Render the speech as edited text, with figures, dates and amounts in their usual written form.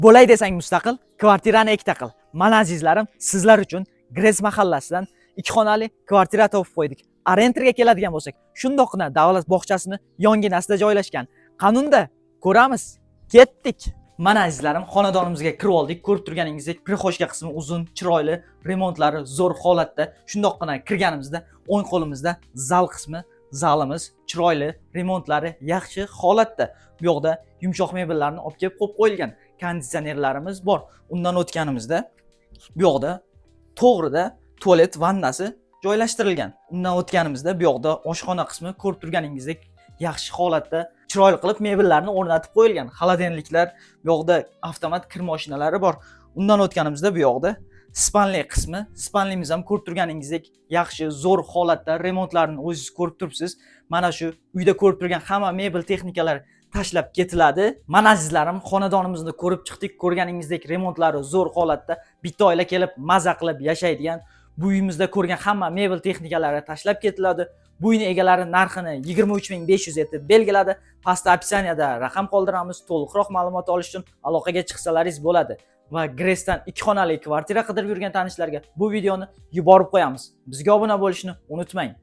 Bo'lay desang mustaqil, kvartirani ikkita qil. Mana, azizlarim, sizlar uchun Grez mahallasidan ikki xonali kvartira topib qo'ydik. Ориентир ga keladigan bo'lsak, shundoqqina davlat bog'chasini yonginasida joylashgan. Qani unda ko'ramiz. Ketdik. Mana, azizlarim, xonadonimizga kirib oldik. Ko'rib turganingizdek, прихожка qismi uzun, chiroyli, remontlari zo'r holatda. Shundoqqina kirganimizda o'ng qo'limizda zal qismi, zalimiz chiroyli, remontlari yaxshi holatda. Bu yoqda yumshoq mebellarni olib kelib qo'yib qo'yilgan. Konditsionerlarimiz bor. Undan o'tganimizda bu yoqda to'g'rida tualet, vannasi joylashtirilgan. Undan o'tganimizda bu yoqda oshxona qismi, ko'rib turganingizdek, yaxshi holatda, chiroyli qilib mebellarni o'rnatib qo'yilgan. Холодильник lar, bu yoqda avtomat kir mashinalari bor. Undan o'tganimizda bu yoqda спальный qismi, спальный miz ham ko'rib turganingizdek yaxshi, zo'r holatda, remontlarini o'zingiz ko'rib turibsiz. Mana shu uyda ko'rib turgan hamma mebel texnikalar tashlab ketiladi. Mana, azizlarim, xonadonimizni ko'rib chiqdik. Ko'rganingizdek, remontlari zo'r holatda. Bitta oila kelib maza qilib yashaydigan bu uyimizda ko'rgan hamma mebel texnikalari tashlab ketiladi. Bu uyni egalari narxini 23 500 etib belgiladi. Pastda описание da raqam qoldiramiz. To'liqroq ma'lumot olish uchun aloqaga chiqsalaringiz bo'ladi. Va Gresdan ikki xonali kvartira qidirib yurgan tanishlarga bu videoni yuborib qo'yamiz. Bizga obuna bo'lishni unutmang.